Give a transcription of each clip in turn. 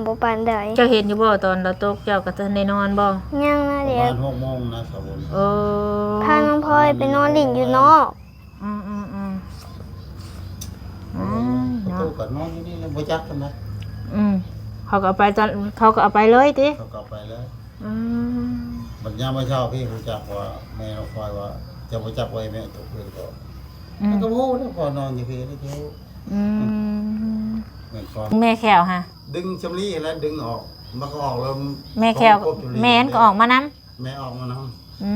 ບໍ່ປານໃດ. ເຈົ້າເຫັນຢູ່ບໍ່ ຕອນລາວຕົກ ເຈົ້າກໍທັນໄດ້ນອນບໍ່? ຍັງນະ ປະມານຫົກໂມງນະ ສາວບຸນ. ໂອ້ ພານ້ອງພອຍໄປນອນຫຼິ້ນຢູ່ນອກ. ອືມໆໆ ອືມ ປະຕູກໍນອນຢູ່ນີ້ແຫຼະ ບໍ່ຈັກປານໃດ. ອືມ ເຂົາກໍເອົາໄປຕອນ ເຂົາກໍເອົາໄປເລີຍຕິ? ເຂົາກໍເອົາໄປເລີຍ. ອືມ ບັດຍາມມື້ເຊົ້າພີ້ຮູ້ຈັກວ່າແມ່ນ້ອງພອຍວ່າ ເຈົ້າບໍ່ຈັກໄວ້ແມ່ຕົກເພິ່ນກໍ ອືມ ມັນກໍບໍ່ຮູ້ແລ້ວ ພໍນອນຢູ່ພີ້ແລ້ວຈະຮູ້. ອືມ ແມ່ນຄວາມ ແມ່ແຂ້ວຫະ ດຶງສຳລີຫັ້ນແຫຼະ ດຶງອອກ ມັນກໍອອກແລ້ວ ແມ່ແຂ້ວ ແມ່ນກໍອອກມານຳ. ແມ່ອອກມານຳ. ອື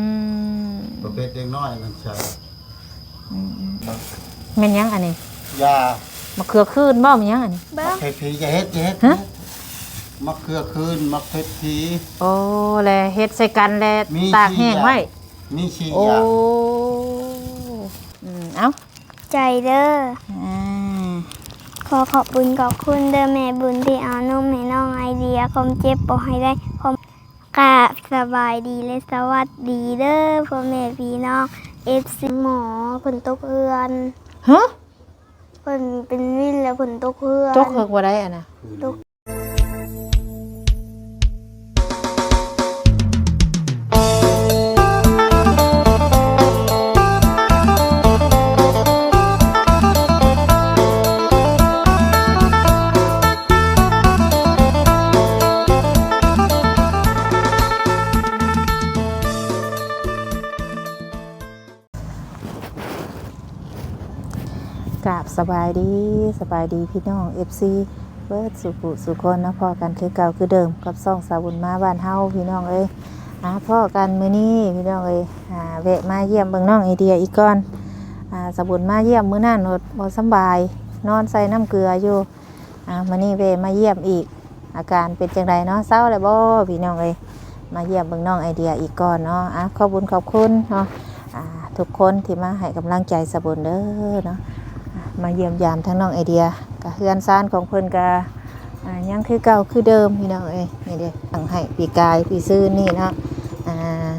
ມ ປະເພດເດັກນ້ອຍນັ້ນຊະ. ອືມໆ ແມ່ນຫຍັງອັນນີ້? ຢາ ມະເຂືອຄືນບໍ່? ແມ່ນຫຍັງອັນນີ້? ມະເຂືອຜີ ຢ່າເຮັດ ຢ່າເຮັດ. ຮະ? ມະເຂືອຄືນ ມະເຂືອຜີ. ໂອ້ ແລະເຮັດໃສ່ກັນ ແລະຕາກແຫ້ງໄວ້. ມີສີ່ຢ່າງ ມີສີ່ ໂອ້ ຢ່າງ. ອືມ ເອົ້າ ໃຈເດີ. ອ່າ ຂໍຂອບບຸນຂອບຄຸນເດີແມ່ບຸນທີ່ເອົານົມໃຫ້ນ້ອງໄອເດຍ ຄວາມເຈັບບໍ່ໃຫ້ໄດ້ ຄວາມ ກາບສະບາຍດີ ແລະ ສະຫວັດດີເດີພໍ່ແມ່ພີ່ນ້ອງ ເອັຟຊີ. ໝໍ ຝົນຕົກເຮືອນ. ຮະ? ເພິ່ນເປັນວິນແລ້ວຝົນຕົກເຮືອນ. ຕົກເຮືອນບໍ່ໄດ້ອັນນະ? ຕົກ. ກາບສະບາຍດີ ສະບາຍດີພີ່ນ້ອງ ເອັຟຊີ ເບິດສູ່ຜູ້ສູ່ຄົນເນາະ. ພໍ້ກັນຄືເກົ່າຄືເດີມກັບຊ່ອງສາວບຸນມາບ້ານເຮົາ ພີ່ນ້ອງເອີຍ. ອາ ພໍ້ກັນມື້ນີ້ພີ່ນ້ອງເອີຍ ອາ ແວະມາຢ້ຽມເບິ່ງນ້ອງໄອເດຍອີກກ່ອນ. ອາ ສາວບຸນມາຢ້ຽມມື້ນັ້ນ ບໍ່ສຳບາຍ ນອນໃສ່ນ້ຳເກືອຢູ່. ອ່າ ມື້ນີ້ແວ່ມາຢ້ຽມອີກ ອາການເປັນຈັ່ງໃດເນາະ ເຊົາແລ້ວບໍ່ພີ່ນ້ອງເອີຍ? ມາຢ້ຽມເບິ່ງນ້ອງໄອເດຍອີກກ່ອນເນາະ. ອ່າ ຂອບບຸນຂອບຄຸນເນາະ ອ່າ ທຸກຄົນທີ່ມາໃຫ້ກຳລັງໃຈສາວບຸນເດີເນາະ. ອ່າ ມາຢ້ຽມຢາມທາງນ້ອງໄອເດຍ ກະເຮືອນຊານຂອງເພິ່ນກະ ອ່າ ຍັງຄືເກົ່າຄືເດີມພີ່ນ້ອງເອີຍ. ນີ້ເດ້ ຕັ້ງໃຫ້ປີກາຍປີຊືນນີ້ເນາະ. ອ່າ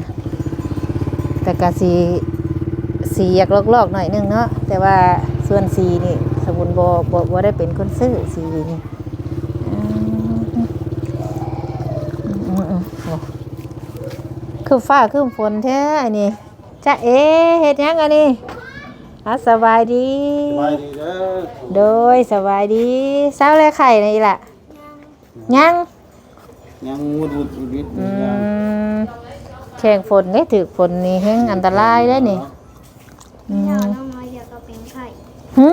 ແຕ່ກະຊິ ສີຢາກລອກໆໜ້ອຍໜຶ່ງເນາະ ແຕ່ວ່າສ່ວນສີນີ້ ສາວບຸນບໍ່ ບໍ່ ບໍ່ໄດ້ເປັນຄົນຊື້ສີນີ້. ອືມ ອືມໆ ໂອ້ ຄືຟ້າຄືຝົນແທ້ອັນນີ້. ຈ໊ະເອ ເຮັດຫຍັງອັນນີ້? ອາ ສະບາຍດີ. ສະບາຍດີເດີ. ໂດຍ ສະບາຍດີ. ເຊົາແລ້ວໄຂ້ນະອີ່ຫຼ້າ? ຍັງ ຍັງວຸດວຸດວິດວິດ. ອືມ ແຂ່ງຝົນເດ້ ຖືກຝົນນີ້ແຮງອັນຕະລາຍເດ້ນີ້. ອືມ ນ້ອງນ້ອຍດຽວກໍເປັນໄຂ້. ຫຶ?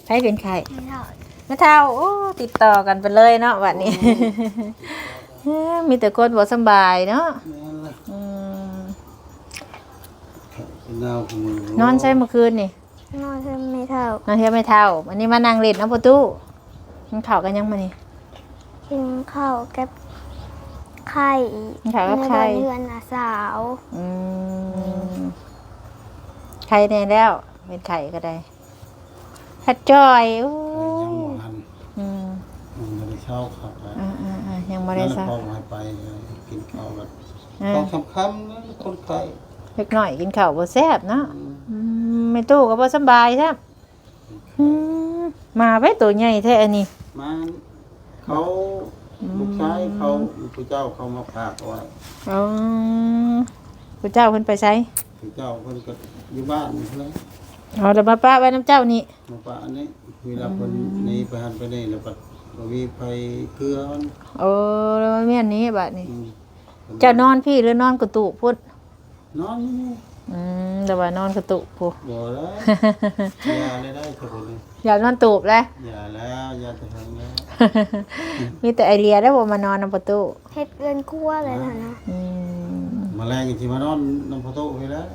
ໃຜເປັນໄຂ້? ແມ່ເຖົ້າ. ແມ່ເຖົ້າ. ໂອ້ ຕິດຕໍ່ກັນໄປເລີຍເນາະບັດນີ້. ໂອ້ຍ ເອີ ມີແຕ່ຄົນບໍ່ສຳບາຍເນາະ. ແມ່ນລະ. ອືມ ນອນໃສມື້ຄືນນີ້? ນອນເຮືອນແມ່ເຖົ້າ. ນອນເຮືອນແມ່ເຖົ້າ. ອັນນີ້ມານັ່ງຫຼິ້ນນຳພໍ່ຕູ້. ກິນເຂົ້າກັບຫຍັງມື້ນີ້? ກິນເຂົ້າກັບໄຂ່. ກິນເຂົ້າກັບໄຂ່. ເຮືອນນ້າສາວ. ອືມ ໄຂ່ແດ່ແລ້ວ ເປັນໄຂ່ກໍໄດ້. ພັດຈ່ອຍ. ໂອ້ ຍັງບໍ່ທັນ. ອືມ ຍັງບໍ່ໄດ້ເຊົາຄັກ. ອືມໆໆ ຍັງບໍ່ໄດ້ເຊົາ. ນັ້ນແຫຼະ ພໍ່ໃຫ້ໄປ ເອີ ກິນເຂົ້າແລ້ວ ເອີ ຕ້ອງສຳຄັນນະ ຄົນໄຂ້. ເດັກນ້ອຍກິນເຂົ້າບໍ່ແຊບເນາະ. ອືມ ອືມ ແມ່ຕູ້ກໍບໍ່ສຳບາຍຊ້ຳ. ອືມ ໝາໄປໂຕໃຫຍ່ແທ້ອັນນີ້. ໝາເຂົາ. ອືມ ລູກຊາຍເຂົາ ຜູ້ເຈົ້າເຂົາມາຝາກເອົາໄວ້. ອໍ ຜູ້ເຈົ້າເພິ່ນໄປໃສ? ຜູ້ເຈົ້າເພິ່ນກໍຢູ່ບ້ານນີ້ແຫຼະ. ອໍ ແລ້ວມາປະໄວ້ນຳເຈົ້ານີ້. ມາປະອັນນີ້ ເວລາເພິ່ນ ອືມ ໜີໄປຫັ້ນໄປນີ້ ແລ້ວບັດບໍ່ມີໃຜເຄືອມັນ. ໂອ້ ແລ້ວມາແມ່ນນີ້ບາດນີ້. ອືມ ເຈົ້ານອນພີ້ ຫຼືນອນກະຕຸພຸ້ນ? ນອນຢູ່ນີ້. ອືມ ແຕ່ວ່ານອນກະຕຸພຸ້ນ. ບໍ່ແລ້ວ ຢ່າແລ້ວໄດ້ ສະບຸນ. ຢ່ານອນຕູບແລ້ວ. ຢ່າແລ້ວ ຢ່າແຕ່ເຖິງແລ້ວ. ມີແຕ່ໄອເລຍໄດ້ບໍ່ມານອນນຳປະຕູ. ເຮັດເຮືອນຄົວແລ້ວຫັ້ນນະ. ອືມ ມາແລງຊິມານອນນຳປະຕູພີ້ແລ້ວ.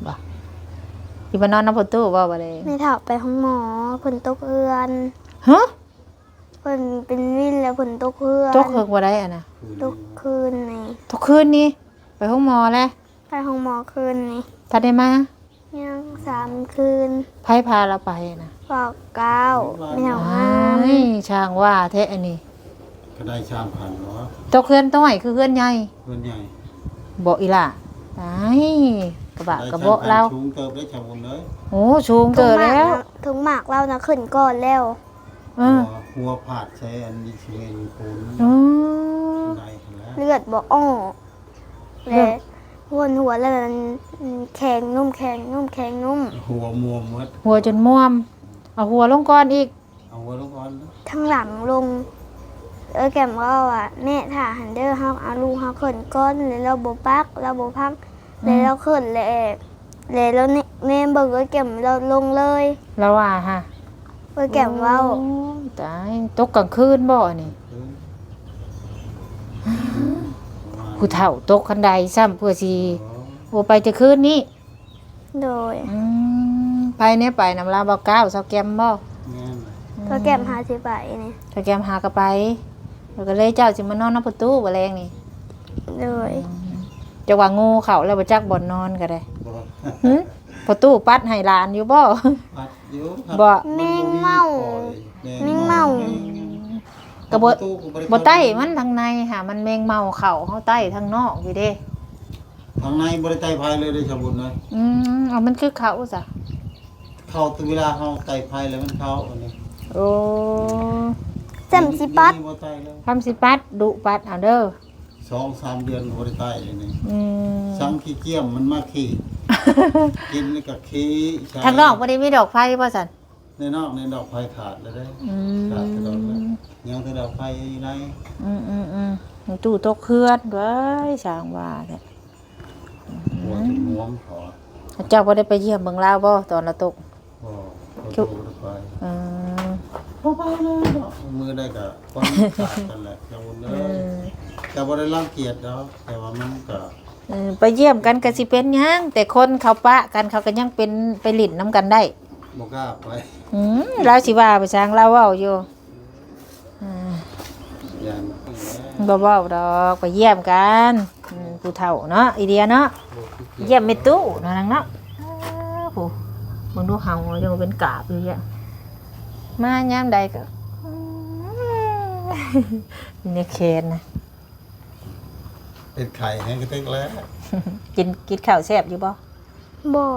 ບໍ່ ຊິມານອນນຳປະຕູບໍ່ບາດນີ້? ແມ່ເຖົ້າໄປໂຮງໝໍ ຝົນຕົກເຮືອນ. ຮະ? ເພິ່ນເປັນວິນແລ້ວຝົນຕົກເຮືອນ. ຕົກເຮືອນບໍ່ໄດ້ອັນນະ? ຕົກຄືນນີ້. ຕົກຄືນນີ້? ໄປໂຮງໝໍແລ້ວ? ໄປໂຮງໝໍຄືນນີ້. ທັນໄດ້ມາ? ຍັງສາມຄືນ. ໃຜພາລາວໄປນະ? ບ່າວກ້າວ ແມ່ເຖົ້າງາມ. ອ້າຍ ຊ່າງວ່າແທ້ອັນນີ້. ກໍໄດ້ສາມຄັນເນາະ. ຕົກເຮືອນນ້ອຍຄືເຮືອນໃຫຍ່? ເຮືອນໃຫຍ່. ບໍ່ອີ່ຫຼ້າ? ຕາຍ ກະບະກະເບາະລາວ. ສູງເຕີບເດ້ ຊາວບຸນເອີຍ. ໂອ້ ສູງເຕີບແລ້ວ. ເຖິງໝາກລາວນະຂຶ້ນກ່ອນແລ້ວ. ເອີ ຫົວ ຫົວພາດໃສ່ອັນຊີເມັນປູນ ອໍ ໄດ້ຫັ້ນແຫຼະ ເລືອດບໍ່ອອກ ແລະ ເລືອດ ຫົວ ຫົວແລ້ວນັ້ນແຂງນຸ້ມ ແຂງນຸ້ມ ແຂງນຸ້ມ ຫົວມ່ວງໝົດ ຫົວຈົນມ່ວງ ເອົາຫົວລົງກ່ອນອີກ ເອົາຫົວລົງກ່ອນ ທາງຫຼັງລົງ ເອື້ອຍແກ້ມເວົ້າວ່າ ແມ່ຖ້າຫັ້ນເດີ ເຮົາເອົາລູກເຮົາຂຶ້ນກ່ອນ ແລ້ວລາວບໍ່ປັກ ລາວບໍ່ພັງ ແລ້ວລາວຂຶ້ນ ແລ້ວ ແລ້ວລາວແນມເບິ່ງເອື້ອຍແກ້ມ ລາວລົງເລີຍ ລາວວ່າຫະ ເອື້ອຍແກ້ມເວົ້າ ໂອ້ຍ ຕາຍ ຕົກກາງຄືນບໍ່ອັນນີ້? ຄືນ ຜູ້ເຖົ້າຕົກຄັນໃດຊ້ຳ ເພື່ອຊິ ອໍ ໂອ ໄປແຕ່ຄືນນີ້ ໂດຍ ອືມ ໃຜແດ່ໄປນຳລາວ ບ່າວກ້າວ ສາວແກ້ມບໍ່? ແມ່ນ ອືມ ສາວແກ້ມຫາຊິໄປນີ້ ສາວແກ້ມຫາກໍໄປ ແລ້ວກໍເລີຍເຈົ້າຊິມານອນນຳພໍ່ຕູ້ບໍ່ແລງນີ້? ໂດຍ ອືມ ເຈົ້າວ່າງູເຂົ້າແລ້ວບໍ່ຈັກບ່ອນນອນກໍໄດ້ ບໍ່ ຫຶ ພໍ່ຕູ້ປັດໃຫ້ຫຼານຢູ່ບໍ່? ປັດຢູ່ ບໍ່ ມັນບໍ່ມີ ແມງເມົາ ແມງເມົາ ແມງເມົາ ກໍບໍ່ ປະຕູກໍບໍ່ໄດ້ ບໍ່ໄຕ້ມັນທາງໃນຫາ ມັນແມງເມົາເຂົ້າ ເຮົາໄຕ້ທາງນອກຢູ່ເດ້ ທາງໃນບໍ່ໄດ້ໄຕ້ໃຜເລີຍເດ້ ສາວບຸນເອີຍ ອືມ ເອົາ ມັນຄືເຂົ້າຊະ ເຂົ້າແຕ່ເວລາເຮົາໄຕ້ໄຟແລ້ວມັນເຂົ້າອັນນີ້ ໂອ້ ຊ້ຳຊິປັດ ດຽວນີ້ບໍ່ໄຕ້ແລ້ວ ຊ້ຳຊິປັດ ດຸປັດເອົາເດີ ສອງສາມເດືອນກໍບໍ່ໄດ້ໄຕ້ເລີຍນີ້ ອືມ ສັງຂີ້ກ້ຽມມັນມາຂີ້ ກິນແລ້ວກໍຂີ້ ທາງນອກບໍ່ໄດ້ມີດອກໄຟບໍ່ຊັ້ນ? ໃນນອກໃນດອກໄຟຂາດແລ້ວເດ້ ອືມ ຂາດຕະຫຼອດແລ້ວ ຍັງແຕ່ດອກໄຟຢູ່ໃນ ອືມໆໆ ຕູ້ຕົກເຮືອນເວີຍ ຊ່າງວ່າແທ້ ຫົວຈົນມ່ວງເຂົາ ເຈົ້າບໍ່ໄດ້ໄປຢ້ຽມເບິ່ງລາວບໍ່ ຕອນລາວຕົກ? ບໍ່ ບໍ່ໄດ້ໄປ ອືມ ບໍ່ໄປເລີຍເນາະ ມື້ໃດກໍຄວາມສາດກັນແຫຼະ ເຈົ້າເອີຍ ເຈົ້າບໍ່ໄດ້ລັງກຽດດອກ ແຕ່ວ່າມັນກໍ ເອີ ໄປຢ້ຽມກັນກໍຊິເປັນຫຍັງ ແຕ່ຄົນເຂົາປະກັນ ເຂົາກໍຍັງເປັນ ໄປຫຼິ້ນນຳກັນໄດ້ ບໍ່ກ້າໄປ ອືມ ລາວຊິວ່າໄປຊ່າງ ລາວເວົ້າຢູ່ ອ່າ ຢ້ານ ບໍ່ເວົ້າດອກ ໄປຢ້ຽມກັນ ອືມ ຜູ້ເຖົ້າເນາະ ອີເດຍເນາະ ບໍ່ຂີ້ກຽດ ຢ້ຽມແມ່ຕູ້ເນາະ ນາງເນາະ ອ້າ ຜູ້ ເບິ່ງດູເຫົ່າ ຍັງເປັນກາບຢູ່ເດ ມາຍາມໃດກໍ ອືມ ໃນແຂນນະ ເປັນໄຂ້ແຮງກະເຕັກແລ້ວ ກິນ ກິນເຂົ້າແຊບຢູ່ບໍ່? ບໍ່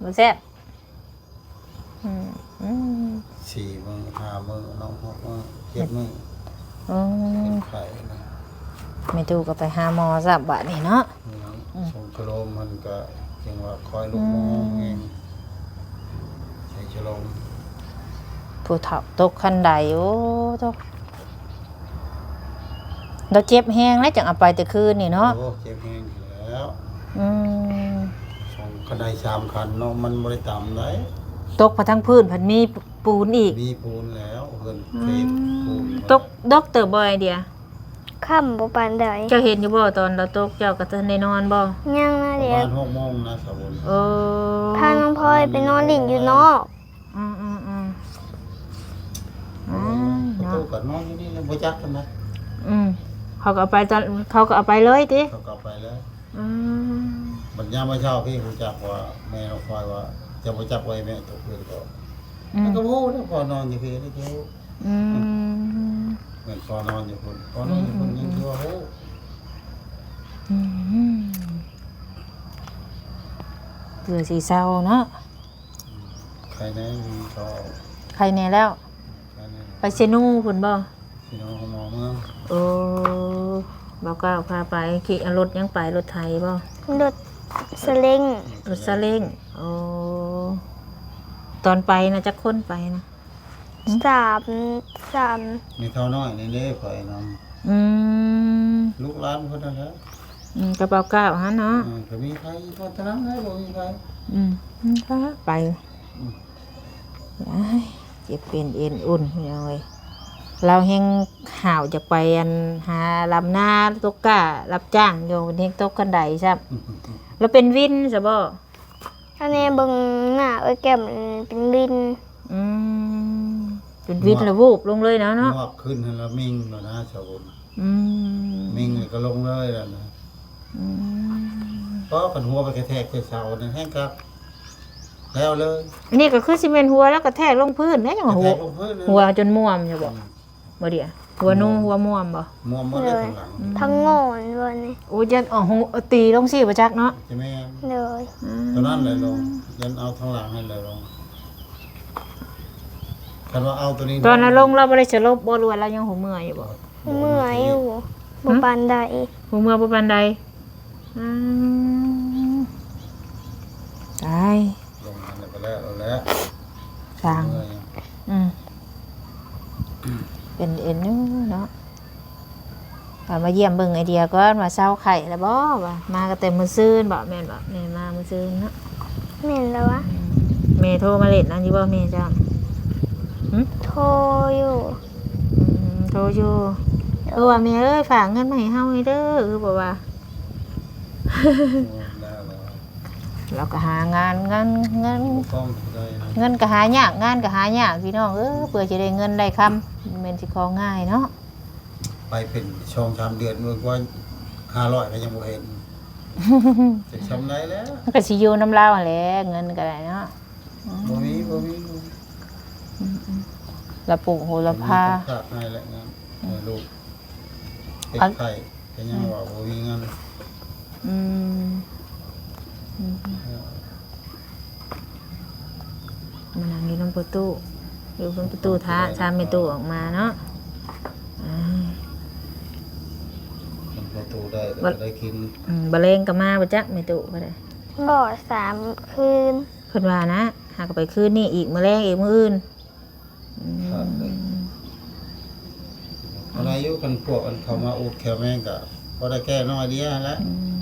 ບໍ່ແຊບ ອືມ ອືມ ສີ່ມື້ ຫ້າມື້ ເນາະ ຫົກມື້ ເຈັດມື້ ອືມ ເປັນໄຂ້ນະ ແມ່ຕູ້ກໍໄປຫາໝໍຊ້ຳບາດນີ້ເນາະ ອືມ ອືມ ສົງຊະໂລມມັນກໍຈັ່ງວ່າຄອຍລົງໝໍ ອືມ ແຮງ ໃສ່ຊະໂລມ ຜູ້ເຖົ້າຕົກຄັນໃດ ໂອ້ ໂທ້ ລາວເຈັບແຮງແລ້ວ ຈັ່ງເອົາໄປແຕ່ຄືນນີ້ເນາະ ໂອ້ ເຈັບແຮງ ແລ້ວ ອືມ ສອງຄັນໄດສາມຄັນເນາະ ມັນບໍ່ໄດ້ຕ່ຳໃດ ຕົກໄປທາງພື້ນພັດມີປູນອີກ ມີປູນແລ້ວ ເຮືອນ ອືມ ເຂດປູນ ຕົກ ຕົກເຕີບບໍ່ ໄອເດຍ? ຄ່ຳບໍ່ປານໃດ ເຈົ້າເຫັນຢູ່ບໍ່ ຕອນລາວຕົກ ເຈົ້າກໍທັນໄດ້ນອນບໍ່? ຍັງນະ ປະມານຫົກໂມງນະ ສາວບຸນ ໂອ້ ພານ້ອງພອຍໄປນອນຫຼິ້ນຢູ່ນອກ ອືມໆໆ ອືມ ປະຕູກໍນອນຢູ່ນີ້ ບໍ່ຈັກກັນນະ ອືມ ເຂົາກໍເອົາໄປຕອນ ເຂົາກໍເອົາໄປເລີຍຕິ ເຂົາກໍເອົາໄປເລີຍ ອືມ ບັດຍາມມາເຊົ້າພີ້ຮູ້ຈັກວ່າແມ່ນ້ອງພອຍວ່າ ເຈົ້າບໍ່ຈັກວ່າແມ່ຕົກເຮືອນກໍ ອືມ ມັນກໍບໍ່ຮູ້ເດ້ ພໍ່ນອນຢູ່ພີ້ແລ້ວ ອືມ ແມ່ນພໍ່ນອນຢູ່ພຸ້ນ ພໍ່ນອນຢູ່ພຸ້ນ ອືມ ຍັງຄືວ່າຮູ້ ອືມ ເພື່ອຊິເຊົາເນາະ ໄຄແນ່ ມີເຂົາ ໄຄແນ່ແລ້ວ ໄຄແນ່ ໄປເຊໂນພຸ້ນບໍ່? ເຊໂນ ໂຮງໝໍເມືອງ ໂອ້ ບ່າວກ້າວພາໄປ ຂີ່ ເອົາລົດຫຍັງໄປ? ລົດໄຖບໍ່? ລົດສາເລັງ ລົດສາເລັງ ໂອ້ ຕອນໄປນະ ຈັກຄົນໄປນະ? ສາມ ສາມ ມີເຖົ້ານ້ອຍນີ້ເດ້ ຂ້ອຍນຳ ອືມ ລູກຫຼານເພິ່ນນັ້ນແຫຼະ ອືມ ກະເປົາກ້າວຫັ້ນເນາະ ເອີ ກໍມີໃຜເທົ່ານັ້ນແຫຼະ ບໍ່ມີໃຜ ອືມ ໄປ ອືມ ອ້າຍ ເຈັບເປັນເອັນອຸ່ນ ພີ່ນ້ອງເອີຍ ລາວແຮ່ງຫ້າວຈະໄປ ອັນ ຫາລຳນາ ຕົກກ້າ ຮັບຈ້າງຢູ່ ເພິ່ນແຮ່ງຕົກຄັນໄດຊ້ຳ ລາວເປັນວິນຊະບໍ່? ອັນນີ້ເບິ່ງໜ້າເອື້ອຍແກ້ມເປັນວິນ ອືມ ເປັນວິນລະວູບລົງເລີຍນະເນາະ ງວບຂຶ້ນຫັ້ນລະມິ່ງແລ້ວນະ ສາວບຸນ ອືມ ມິ່ງແລ້ວກໍລົງເລີຍແລ້ວນະ ອືມ ກໍຄັນຫົວໄປກະແທກໃສ່ເສົານັ້ນແຮ່ງຄັກແລ້ວເລີຍ ອັນນີ້ກໍຄືຊິແມ່ນຫົວລາວກະແທກລົງພື້ນແຫຼະ ຍັງວ່າຫົວ ກະແທກລົງພື້ນ ຫົວຈົນມ່ວງຢູ່ບໍ່? ອືມ ບໍ່ເດຍ ຫົວໜູ ອືມ ຫົວມ່ວງບໍ່? ມ່ວງໝົດເລີຍ ໂດຍ ຂ້າງຫຼັງ ອືມ ທັງງອນບໍ່ນີ້ ໂອ້ ຢ້ານເອົາ ເອົາຕີລົງຊີ້ບໍ່ຈັກເນາະ ຈະແມ່ນ ໂດຍ ອືມ ຕົວນັ້ນແຫຼະລົງ ຢ້ານເອົາທາງຫຼັງຫັ້ນແຫຼະລົງ ຄັນວ່າເອົາໂຕນີ້ ຕອນລາວລົງລາວບໍ່ໄດ້ສະຫຼົບບໍ່ ຫຼືວ່າລາວຍັງຫົວເມື່ອຢູ່ບໍ່? ເມື່ອຢູ່ ບໍ່ປານໃດ ຫົວເມື່ອບໍ່ປານໃດ. ອືມ ຕາຍ ລົງມາແລ້ວກໍແລ້ວແລ້ວ ສ້າງ ເມື່ອຍ ອືມ ເປັນເອັນຢູ່ເນາະ. ກໍມາຢ້ຽມເບິ່ງໄອເດຍກ່ອນວ່າເຊົາໄຂ້ແລ້ວບໍ່ ວ່າມາກໍແຕ່ມື້ຊືນບໍ່ ແມ່ນບໍ່? ແມ່ມາມື້ຊືນເນາະ. ແມ່ນແລ້ວວະ ອືມ ແມ່ໂທມາຫຼິ້ນນຳຢູ່ບໍ່ແມ່ເຈົ້າ? ຫຶ ໂທຢູ່ ອືມ ໂທຢູ່ ເອີ ວ່າແມ່ເອີຍ ຝາກເງິນມາໃຫ້ເຮົາແດ່ເດີ ຄືບໍ່ວ່າ ລາວກໍຫາງານ ງານ ເງິນ ເງິນກໍຫາຍາກ ງານກໍຫາຍາກ ພີ່ນ້ອງເອີຍ ເພື່ອຊິໄດ້ເງິນໄດ້ຄຳ ແມ່ນຊິຂໍງ່າຍເນາະ. ໄປເປັນສອງສາມເດືອນ ເບິ່ງວ່າຫ້າຮ້ອຍກໍຍັງບໍ່ເຫັນ ຈະຊ່ຳໃດແລ້ວ ມັນກໍຊິຢູ່ນຳລາວຫັ້ນແຫຼະ ເງິນກໍໄດ້ເນາະ. ອືມ ບໍ່ມີ ບໍ່ມີ ບໍ່ມີ ອືມໆ ລະປູກໂຫລະພາ ມີຂອງຝາກໃຫ້ແຫຼະ ງານ ອືມ ໃຫ້ລູກ ເປັນໄຂ້ກໍຍັງວ່າບໍ່ມີເງິນ. ອືມ ອືມ ມານັ່ງຢູ່ນຳປະຕູ ຢູ່ນຳປະຕູຖ້າ ຖ້າແມ່ຕູ້ອອກມາເນາະ. ອ່າ ປະຕູໄດ້ກໍໄດ້ກິນ. ອືມ ບໍ່ແລງກໍມາບໍ່ຈັກແມ່ຕູ້ກໍໄດ້. ບໍ່ ສາມຄືນ. ເພິ່ນວ່ານະ ຫາກໍໄປຄືນນີ້ອີກ ມື້ແລງອີກ ມື້ອື່ນ. ອືມ ຄັນໄດ້ຢູ່ ຄັນພວກອັນເຂົ້າມາອຸດແຂ້ວແມງກໍພໍໄດ້ແກ້ນ້ອຍດຽວຫັ້ນແຫຼະ. ອືມ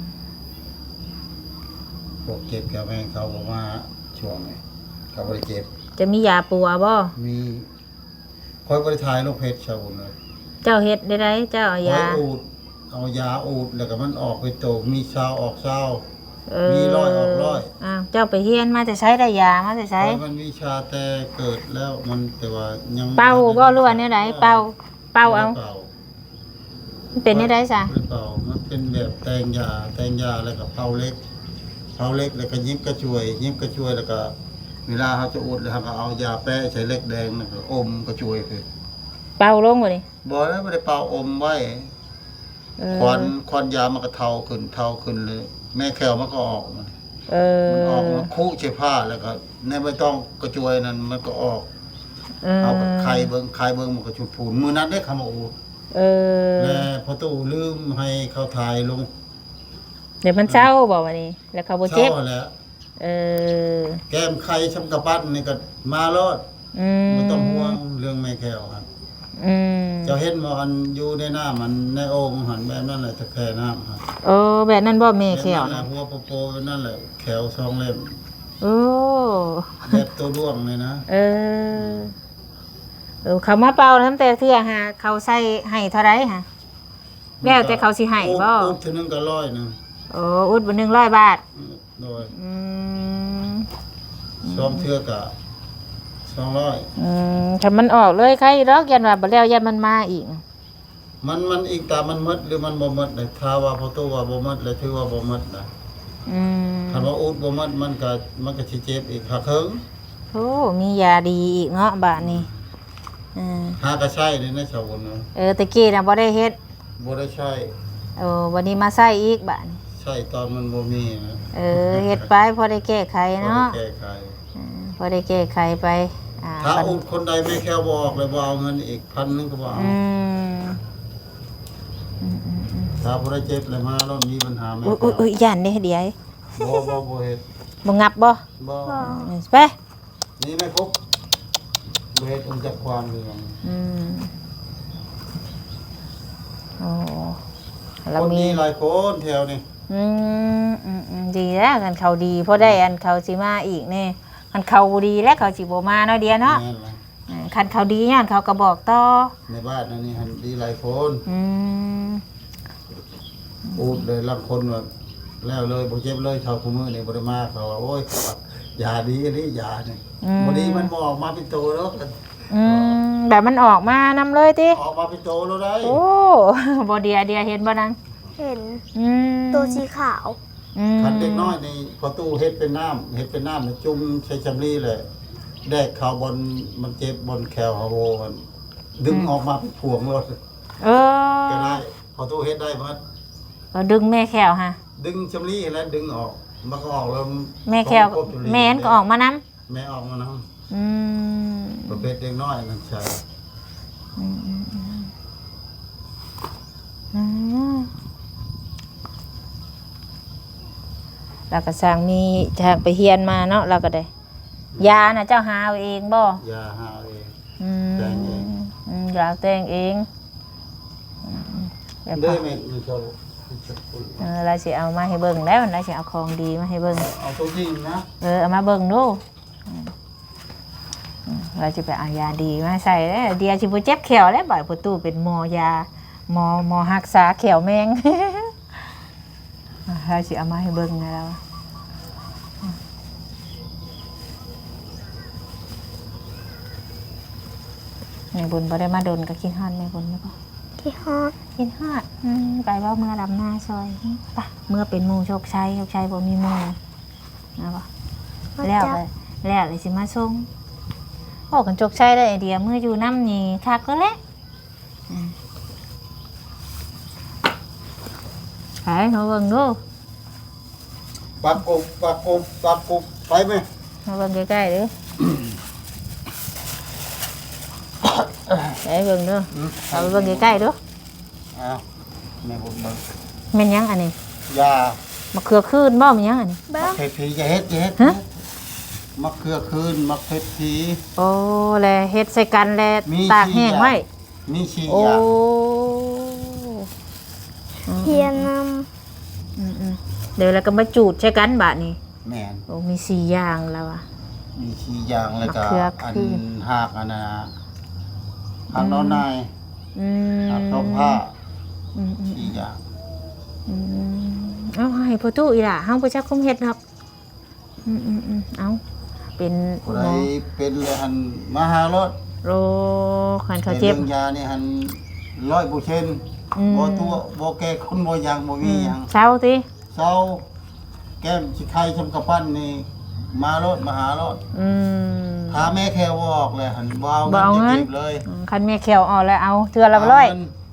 ພວກເຈັບແຂ້ວແມງເຂົາບໍ່ມາຊ່ວງນີ້ ເຂົາບໍ່ໄດ້ເຈັບ. ຈະມີຢາປົວບໍ່? ມີ. ຂ້ອຍບໍ່ໄດ້ຖ່າຍລົງເພຈຊາວບຸນເລີຍ. ເຈົ້າເຮັດແນວໃດ? ເຈົ້າເອົາຢາ ຂ້ອຍອູດ ເອົາຢາອູດ ແລ້ວກໍມັນອອກເປັນໂຕ ມີຊາວອອກຊາວ. ເອີ ມີຮ້ອຍອອກຮ້ອຍ. ອ້າວ ເຈົ້າໄປຮຽນມາແຕ່ໃສ? ໄດ້ຢາມາແຕ່ໃສ? ຂ້ອຍມັນວິຊາແຕ່ເກີດແລ້ວ ມັນແຕ່ວ່າຍັງ ເປົ່າບໍ່ ຫຼືວ່າແນວໃດ? ເປົ່າ ເປົ່າເອົາ. ເປົ່າ ມັນເປັນແນວໃດຊະ? ບໍ່ໄດ້ເປົ່າ ມັນເປັນແບບແຕ່ງຢາ ແຕ່ງຢາແລ້ວກໍເປົ່າເຫຼັກ ເປົ່າເຫຼັກແລ້ວກໍຫຍິບກະຈວຍ ຫຍິບກະຈວຍ ແລ້ວກໍເວລາເຮົາຈະອຸດ ແລ້ວເຮົາກໍເອົາຢາແປະໃສ່ເຫຼັກແດງ ແລ້ວກໍອົມກະຈວຍໄປ. ເປົ່າລົງບໍ່ນີ້? ບໍ່ ບໍ່ໄດ້ເປົ່າ ອົມໄວ້. ເອີ ຄວັນ ຄວັນຢາມັນກໍເທົາຂຶ້ນ ເທົາຂຶ້ນເລີຍ ແມ່ແຂ້ວມັນກໍອອກມາ. ເອີ ມັນອອກມາຄຸໃສ່ຜ້າ ແລ້ວກໍໃນໃບຕອງກະຈວຍນັ້ນມັນກໍອອກ. ເອີ ເຮົາກໍໄຄເບິ່ງ ໄຄເບິ່ງ ມັນກໍຊຸດພູນ. ມື້ນັ້ນເດ້ເຂົາມາອຸດ. ເອີ ແລະພໍ່ຕູ້ລືມໃຫ້ເຂົາຖ່າຍລົງ. ແລ້ວມັນເຊົາບໍ່ບາດນີ້? ແລ້ວເຂົາບໍ່ເຈັບ? ເຊົາຫັ້ນແຫຼະ. ເອີ ແກ້ມໄຄຊຳກະປັ້ນນີ້ກໍມາໂລດ. ອືມ ບໍ່ຕ້ອງຫ່ວງເລື່ອງແມ່ແຂ້ວຫັ້ນ. ອືມ ເຈົ້າເຫັນບໍ່ ອັນຢູ່ໃນນ້ຳ ອັນໃນໂອ່ງຫັ້ນ ແບບນັ້ນແຫຼະ ຕະແຄນ້ຳຫັ້ນ. ໂອ້ ແບບນັ້ນບໍ່ແມ່ແຂ້ວ? ແບບນັ້ນແຫຼະ ຫັ້ນ ຫົວໂປໆ ແບບນັ້ນແຫຼະ ແຂ້ວສອງເຫຼັ້ມ. ໂອ້ ແບບໂຕດ້ວງນີ້ນະ. ເອີ ເອີ ເຂົາມາເປົ່ານຳແຕ່ເທື່ອຫາ ເຂົາໃສ່ໃຫ້ເທົ່າໃດຫະ? ແລ້ວແຕ່ເຂົາຊິໃຫ້ບໍ່? ອຸດ ອຸດເທື່ອໜຶ່ງກໍຮ້ອຍໜຶ່ງ. ໂອ້ ອຸດບາດໜຶ່ງຮ້ອຍບາດ. ອືມ ໂດຍ. ອືມ ສອງເທື່ອກໍສອງຮ້ອຍ. ອືມ ຖ້າມັນອອກເລີຍໄຄຢູ່ດອກ ຢ້ານວ່າບໍ່ແລ້ວ ຢ້ານມັນມາອີກ. ມັນ ມັນອີງຕາມມັນໝົດ ຫຼືມັນບໍ່ໝົດເດ້. ຖ້າວ່າພໍ່ຕູ້ວ່າບໍ່ໝົດ ແລ້ວຖືວ່າບໍ່ໝົດນະ. ອືມ ຄັນວ່າອຸດບໍ່ໝົດ ມັນກໍ ມັນກໍຊິເຈັບອີກຫາກເຄິ່ງ. ໂອ້ ມີຢາດີອີກເນາະບາດນີ້. ອືມ ຫາກໍໃຊ້ນີ້ນະ ຊາວບຸນເນາະ. ເອີ ແຕ່ກີ້ນະບໍ່ໄດ້ເຮັດ. ບໍ່ໄດ້ໃຊ້. ໂອ້ ບັດນີ້ມາໃຊ້ອີກບາດນີ້. ໃຊ້ຕອນມັນບໍ່ມີນະ. ເອີ ເຮັດໄປພໍໄດ້ແກ້ໄຂເນາະ. ພໍໄດ້ແກ້ໄຂ. ອືມ ພໍໄດ້ແກ້ໄຂໄປ. ອ່າ ຖ້າອຸດຄົນໃດແມ່ແຂ້ວບໍ່ອອກ ແລ້ວບໍ່ເອົາເງິນອີກ ພັນໜຶ່ງກໍບໍ່ເອົາ. ອືມ ອືມ ອືມ ອືມ ຖ້າຜູ້ໃດເຈັບແລ້ວມາໂລດ ມີບັນຫາແມ່ແຂ້ວ. ອຸ້ຍ ອຸ້ຍ ຢ້ານເດ້ ດຽວ. ບໍ່ ບໍ່ ບໍ່ເຮັດ. ບໍ່ງັບບໍ່? ບໍ່ ບໍ່. ໄປ. ນີ້ແມ່ກົບ ບໍ່ເຮັດ ຮູ້ຈັກຄວາມຄືຫຍັງ. ອືມ ໂອ້ ຄົນດີຫຼາຍຄົນແຖວນີ້. ອືມ ອືມ ອືມ ດີແລ້ວ ຄັນເຂົາດີ ພໍໄດ້ ອືມ ອັນເຂົາຊິມາອີກແນ່. ຄັນເຂົາບໍ່ດີແລ້ວ ເຂົາຊິບໍ່ມາເນາະ ເດຍເນາະ. ແມ່ນລະ. ເອີ ຄັນເຂົາດີ ຍ້ອນເຂົາກໍບອກຕໍ່. ໃນບ້ານອັນນີ້ຫັ້ນດີຫຼາຍຄົນ. ອືມ ອືມ ອູດເລີຍ ລາງຄົນວ່າແລ້ວເລີຍ ບໍ່ເຈັບເລີຍ. ເທົ່າຄູ່ມື້ນີ້ບໍ່ໄດ້ມາ ເຂົາວ່າ ໂອ້ຍ ຢາດີອີ່ຫຼີຢານີ້. ອືມ ບໍ່ດີມັນບໍ່ອອກມາເປັນໂຕດອກ. ອືມ ແບບມັນອອກມານຳເລີຍຕິ? ອອກມາເປັນໂຕໂລດໄດ໋. ໂອ້ ບໍ່ເດຍ ເດຍເຫັນບໍ່ນາງ? ເຫັນ. ອືມ ໂຕສີຂາວ. ອືມ ຄັນເດັກນ້ອຍນີ້ ພໍ່ຕູ້ເຮັດເປັນນ້ຳ ເຮັດເປັນນ້ຳ ແລ້ວຈຸ່ມໃສ່ສຳລີ ແລ້ວແດກເຂົ້າບ່ອນມັນເຈັບ ບ່ອນແຂ້ວເຮົາໂຫ ດຶງ ອືມ ອອກມາເປັນພວງໂລດ. ເອີ ກໍໄດ້. ພໍ່ຕູ້ເຮັດໄດ້ໝົດ. ເອີ ດຶງແມ່ແຂ້ວຫະ ດຶງສຳລີຫັ້ນແຫຼະ ດຶງອອກ ມັນກໍອອກແລ້ວ. ແມ່ແຂ້ວ ແມ່ມັນກໍອອກມານຳ. ແມ່ອອກມານຳ. ອືມ ປະເພດເດັກນ້ອຍນັ້ນໃສ່ ອືມ ອືມ ອືມ ລາວກໍຊ່າງມີ ຊ່າງໄປຮຽນມາເນາະ ລາວກໍໄດ້ ອືມ ຢານະເຈົ້າຫາເອົາເອງບໍ່? ຢາຫາເອົາເອງ ອືມ ແຕ່ງເອງ ອືມ ຢາແຕ່ງເອງ ອືມ ແລ້ວ ເດີແມ່ນ ເອີ ລາວຊິເອົາມາໃຫ້ເບິ່ງແລ້ວ ລາວຊິເອົາຂອງດີມາໃຫ້ເບິ່ງ ເອົາໂຕຈິງນະ ເອີ ເອົາມາເບິ່ງດູ ອືມ ອືມ ລາວຊິໄປເອົາຢາດີມາໃສ່ແລ້ວ ດຽວຊິບໍ່ເຈັບແຂ້ວແລ້ວ ບາດພໍ່ຕູ້ເປັນໝໍຢາ ໝໍ ໝໍຮັກສາແຂ້ວແມງ ລາວຊິເອົາມາໃຫ້ເບິ່ງນະລາວ ແມ່ບຸນບໍ່ໄດ້ມາດົນ ກໍຄິດຮອດແມ່ບຸນຢູ່ບໍ່? ຄິດຮອດ ຄິດຮອດ ອືມ ໄປບໍ່ ເມືອດຳນາຊ່ອຍ ອືມ ໄປ ເມືອເປັນໝູ່ໂຊກໄຊ ໂຊກໄຊບໍ່ມີໝູ່ ເອົາບໍ່? ແລ້ວ ແລ້ວຊິມາສົ່ງ ໂອ້ ຄັນໂຊກໄຊໄດ້ໄອເດຍເມືອຢູ່ນຳນີ້ຄັກແລ້ວແຫຼະ ອືມ ໄປ ມາເບິ່ງດູ ປັກກົບ ປັກກົບ ປັກກົບ ໄປແມ່ ມາເບິ່ງໃກ້ໆເດີ້ ໄປເບິ່ງເດີ້ ອືມ ເອົາໄປເບິ່ງໃກ້ໆເດີ້ ອ້າວ ແມ່ບໍ່ເບິ່ງ ແມ່ນຫຍັງອັນນີ້? ຢາ ມະເຂືອຄືນບໍ່? ແມ່ນຫຍັງອັນນີ້? ມະເຂືອພີ ຢ່າເຮັດ ຢ່າເຮັດ ຮະ? ມະເຂືອຄືນ ມະເຂືອພີ ໂອ້ ແລະເຮັດໃສ່ກັນ ແລະຕາກແຫ້ງໄວ້ ມີສີ່ຢ່າງ ມີສີ່ ໂອ້ ຢ່າງ ອືມ ຮຽນນຳ ອືມໆ ແລ້ວກໍມາຈູດໃສ່ກັນບາດນີ້ ແມ່ນ ໂອ້ ມີສີ່ຢ່າງແລ້ວວ່າ ມີສີ່ຢ່າງ ແລ້ວກໍ ມະເຂືອຄືນ ອັນຮາກອັນນ່າ ຮາກໜໍ່ນາຍ ອືມ ຮາກຕົບຜ້າ ອືມໆ ສີ່ຢ່າງ ອືມ ເອົາໃຫ້ພໍ່ຕູ້ອີ່ຫຼ້າ ເຮົາບໍ່ຈັກຄຸມເຮັດດອກ ອືມໆໆ ເອົາ ເປັນ ຜູ້ໃດເປັນແລ້ວຫັ້ນມາຫາໂລດ ໂອ້ ຄັນເຂົາເຈັບ ແຕ່ເລື່ອງຢານີ້ຫັ້ນ ຮ້ອຍເປີເຊັນ ອືມ ບໍ່ຕົວະ ບໍ່ແກ້ຄົນ ບໍ່ຫຍັງ ບໍ່ມີຫຍັງ ອືມ ເຊົາຕິ ເຊົາ ແກ້ມຊິໄຄຊ່ຳກະປັ້ນນີ້ ມາໂລດ ມາຫາໂລດ ອືມ ຖ້າແມ່ແຂ້ວບໍ່ອອກແລ້ວຫັ້ນ ບໍ່ເອົາເງິນຈັກກີບເລີຍ ອືມ ຄັນແມ່ແຂ້ວອອກແລ້ວເອົາ ເທື່ອລະຮ້ອຍ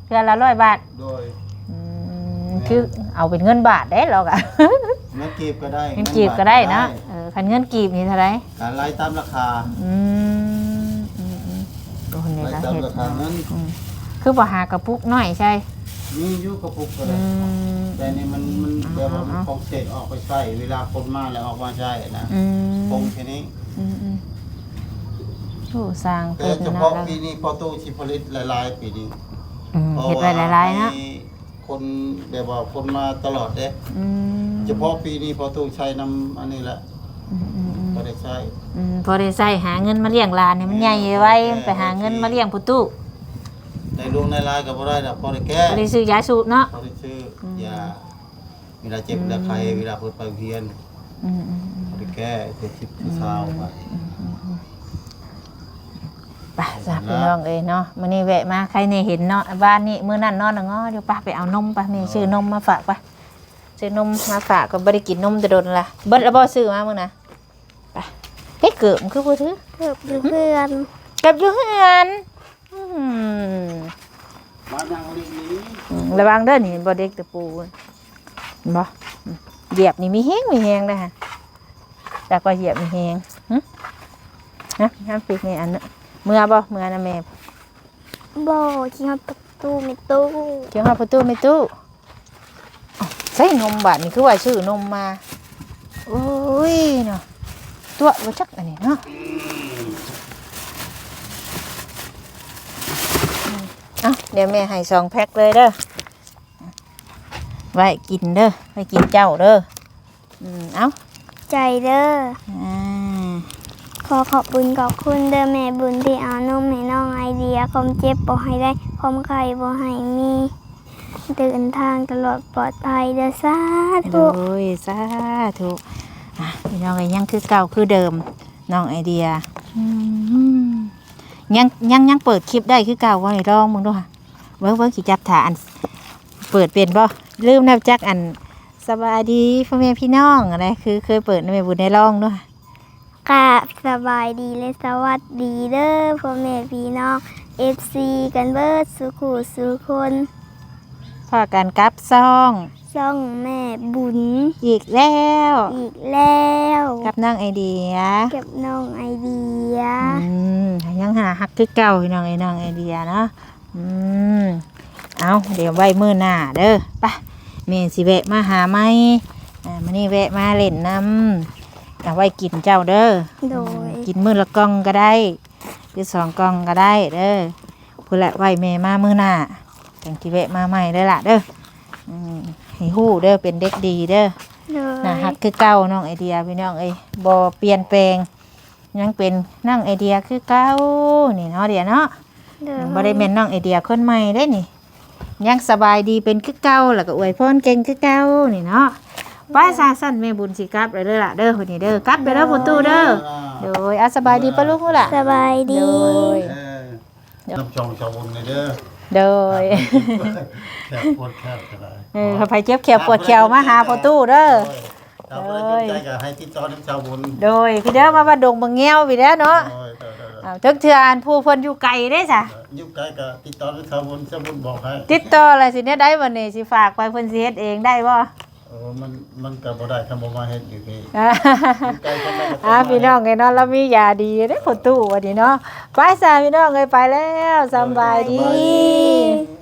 ເທື່ອລະຮ້ອຍບາດ ໂດຍ ອືມ ແມ່ນ ຄືເອົາເປັນເງິນບາດເດ້ລາວກະ ເງິນກີບກໍໄດ້ ເງິນກີບກໍໄດ້ເນາະ ເອີ ຄັນເງິນກີບນີ້ເທົ່າໃດ? ກະໄລ່ຕາມລາຄາ ອືມ ອືມໆ ໂອ້ ນີ້ລະເຮັດ ໄລ່ຕາມລາຄາເງິນ ອືມ ຄືບໍ່ຫາກະປຸກນ້ອຍໃສ່? ມີຢູ່ກະປຸກກໍໄດ້ ອືມ ແຕ່ນີ້ມັນ ມັນແບບວ່າມັນຂອງເສດອອກໄປໃຊ້ ເວລາຄົນມາແລ້ວອອກມາໃຊ້ນະ ອືມ ປົງແຄ່ນີ້ ອືມໆ ໂອ້ ສ້າງເປັນນະ ແຕ່ສະເພາະປີນີ້ພໍ່ຕູ້ຊິຜະລິດຫຼາຍໆ ປີນີ້ ອືມ ເຮັດໄວ້ຫຼາຍໆເນາະ ຄົນແບບວ່າຄົນມາຕະຫຼອດເດ້ ອືມ ສະເພາະປີນີ້ພໍ່ຕູ້ໃຊ້ນຳອັນນີ້ແຫຼະ ອືມໆໆ ພໍໄດ້ໃຊ້ ອືມ ພໍໄດ້ໃຊ້ ຫາເງິນມາລ້ຽງຫຼານໃຫ້ມັນໃຫຍ່ໄວ ເອີ ໄປຫາເງິນມາລ້ຽງພໍ່ຕູ້ ໄດ້ຫຼວງໄດ້ຫຼາຍກໍບໍ່ໄດ້ດອກ ພໍໄດ້ແກ້ ພໍໄດ້ຊື້ຢາສູບເນາະ ພໍໄດ້ຊື້ ອືມ ຢາ ເວລາເຈັບ ອືມ ເວລາໄຂ້ ເວລາເພິ່ນໄປໂຮງຮຽນ ອືມໆໆ ໄດ້ແກ້ ເຈັດສິບ ອືມ ຊາວບາດ ອືມໆໆ ໄປຊະ ນັ້ນລະ ພີ່ນ້ອງເອີຍເນາະ ມື້ນີ້ແວະມາ ໃຄແນ່ເຫັນເນາະ ບ້ານນີ້ ມື້ນັ້ນນອນງໍຢູ່ ໄປ ໄປເອົານົມ ໄປ ແມ່ ເອີ ຊື້ນົມມາຝາກ ໄປ ຊື້ນົມມາຝາກ ກໍບໍ່ໄດ້ກິນນົມແຕ່ດົນລະ ເບິດລະບໍ່ ຊື້ມາມື້ນະ ໄປ ເຮັດ ເກີບມັນຄືບໍ່ຖື ເກີບຢູ່ເຮືອນ ເກີບຢູ່ເຮືອນ ອືມ ມານັ່ງຫຼິ້ນນີ້ ອືມ ລະວັງເດີ ນີ້ບໍ່ເດັກຕະປູ ເຫັນບໍ່? ອືມ ຢຽບນີ້ມີແຮງ ມີແຮງເດີຫັ້ນ ຈັກວ່າຢຽບມີແຮງ ຫຶ ຮະ ງາມປີກນີ້ອັນ ເມືອບໍ່? ເມືອນຳແມ່ ບໍ່ ຄິດຮອດພໍ່ຕູ້ແມ່ຕູ້ ຄິດຮອດພໍ່ຕູ້ແມ່ຕູ້ ໃສ່ນົມບາດນີ້ ຄືວ່າຊື້ນົມມາ ໂອ້ຍເນາະ ຕົວະບໍ່ຈັກອັນນີ້ເນາະ ເອົ້າ ດຽວແມ່ໃຫ້ສອງແພັກເລີຍເດີ ໄວ້ກິນເດີ ໄວ້ກິນເຈົ້າເດີ ອືມ ເອົ້າ ໃຈເດີ ອາ ຂໍຂອບບຸນຂອບຄຸນເດີແມ່ບຸນທີ່ເອົານົມໃຫ້ນ້ອງໄອເດຍ ຄວາມເຈັບບໍ່ໃຫ້ໄດ້ ຄວາມໄຂ້ບໍ່ໃຫ້ມີ ເດີນທາງຕະຫຼອດປອດໄພເດີ ສາທຸ ໂດຍ ສາທຸ ອາ ພີ່ນ້ອງເອີຍ ຍັງຄືເກົ່າຄືເດີມ ນ້ອງໄອເດຍ ອືມ ຍັງ ຍັງ ຍັງເປີດຄລິບໄດ້ຄືເກົ່າບໍ່ນີ້? ລອງເບິ່ງດູຫະ ເບິ່ງ ເບິ່ງ ຊິຈັບຖ້າ ອັນ ເປີດເປັນບໍ່? ລືມແລ້ວຈັກ ອັນ ສະບາຍດີພໍ່ແມ່ພີ່ນ້ອງ ອັນໃດ ຄືເຄີຍເປີດ ແມ່ບຸນໄດ້ລອງດູຫະ ກາບສະບາຍດີ ແລະ ສະຫວັດດີເດີ ພໍ່ແມ່ພີ່ນ້ອງ ເອັຟຊີ ກັນເບີດສູ່ຄູ່ສູ່ຄົນ ພໍ້ກັນກັບຊ່ອງ ຊ່ອງແມ່ບຸນ ອີກແລ້ວ ອີກແລ້ວ ກັບນ້ອງໄອເດຍ ກັບນ້ອງໄອເດຍ ອືມ ຍັງໜ້າຮັກຄືເກົ່າ ພີ່ນ້ອງເອີຍ ນ້ອງໄອເດຍເນາະ. ອືມ ເອົາ ດຽວໄວ້ມື້ໜ້າເດີ ໄປ ແມ່ຊິແວະມາຫາໃໝ່. ອ່າ ມື້ນີ້ແວະມາຫຼິ້ນນຳ ເອົາໄວ້ກິນເຈົ້າເດີ. ໂດຍ ອືມ ກິນມື້ລະກ່ອງກໍໄດ້ ຫຼືສອງກ່ອງກໍໄດ້ເດີ. ພຸ້ນແຫຼະ ໄວ້ແມ່ມາມື້ໜ້າ ຈັ່ງຊິແວະມາໃໝ່ເດີລະເດີ. ອືມ ໃຫ້ຮູ້ເດີ ເປັນເດັກດີເດີ. ໂດຍ ໜ້າຮັກຄືເກົ່າ ນ້ອງໄອເດຍ ພີ່ນ້ອງເອີຍ ບໍ່ປ່ຽນແປງ ຍັງເປັນນ້ອງໄອເດຍຄືເກົ່ານີ້ເນາະ ເດຍເນາະ. ໂດຍ ຍັງບໍ່ໄດ້ແມ່ນນ້ອງໄອເດຍຄົນໃໝ່ເດ້ນີ້ ຍັງສະບາຍດີເປັນຄືເກົ່າ ແລ້ວກໍອວຍພອນເກັ່ງຄືເກົ່ານີ້ເນາະ. ໄປຊະ ຊັ້ນແມ່ບຸນຊິກັບແລ້ວເດີລະເດີ ພຸ້ນນີ້ເດີ ກັບໄປເດີ ໂດຍ ພໍ່ຕູ້ເດີ. ອ່າ ໂດຍ ອ່ະ ສະບາຍດີປ້າລຸງພຸ້ນລະ ສະບາຍດີ ໂດຍ ເອີ ນຳຊ່ອງຊາວບຸນນີ້ເດີ. ໂດຍ ແຄບປວດແຄບກໍໄດ້ ເອີ ຖ້າໃຜເຈັບແຂ້ວປວດແຂ້ວມາຫາພໍ່ຕູ້ເດີ. ໂດຍ ຖ້າບໍ່ໄດ້ສົນໃຈກໍໃຫ້ຕິດຕໍ່ນຳຊາວບຸນ. ໂດຍ ພີ່ເດີ ມາບ້ານດົງບັງແງວ ພີ່ເດີເນາະ. ໂດຍ ໂດຍ ໂດຍ ເອີ ເຖິງເທື່ອອັນຜູ້ເພິ່ນຢູ່ໄກເດ້ຊະ ເອີ ຢູ່ໄກກໍຕິດຕໍ່ນຳຊາວບຸນ ຊາວບຸນບອກໃຫ້. ຕິດຕໍ່ແລ້ວຊິແນວໃດບັດນີ້ ຊິຝາກໄປ ເພິ່ນຊິເຮັດເອງໄດ້ບໍ່? ໂອ້ ມັນ ມັນກໍບໍ່ໄດ້ ຄັນບໍ່ມາເຮັດຢູ່ພີ້ ຢູ່ໄກປານໃດກໍ ອ່າ ຕ້ອງມາເຮັດ ພີ່ນ້ອງເອີຍເນາະ ລາວມີຢາດີເດ້ພໍ່ຕູ້ອັນນີ້ເນາະ. ໄປຊະ ພີ່ນ້ອງເອີຍ ໄປແລ້ວ ສຳບາຍດີ ສຳບາຍດີ.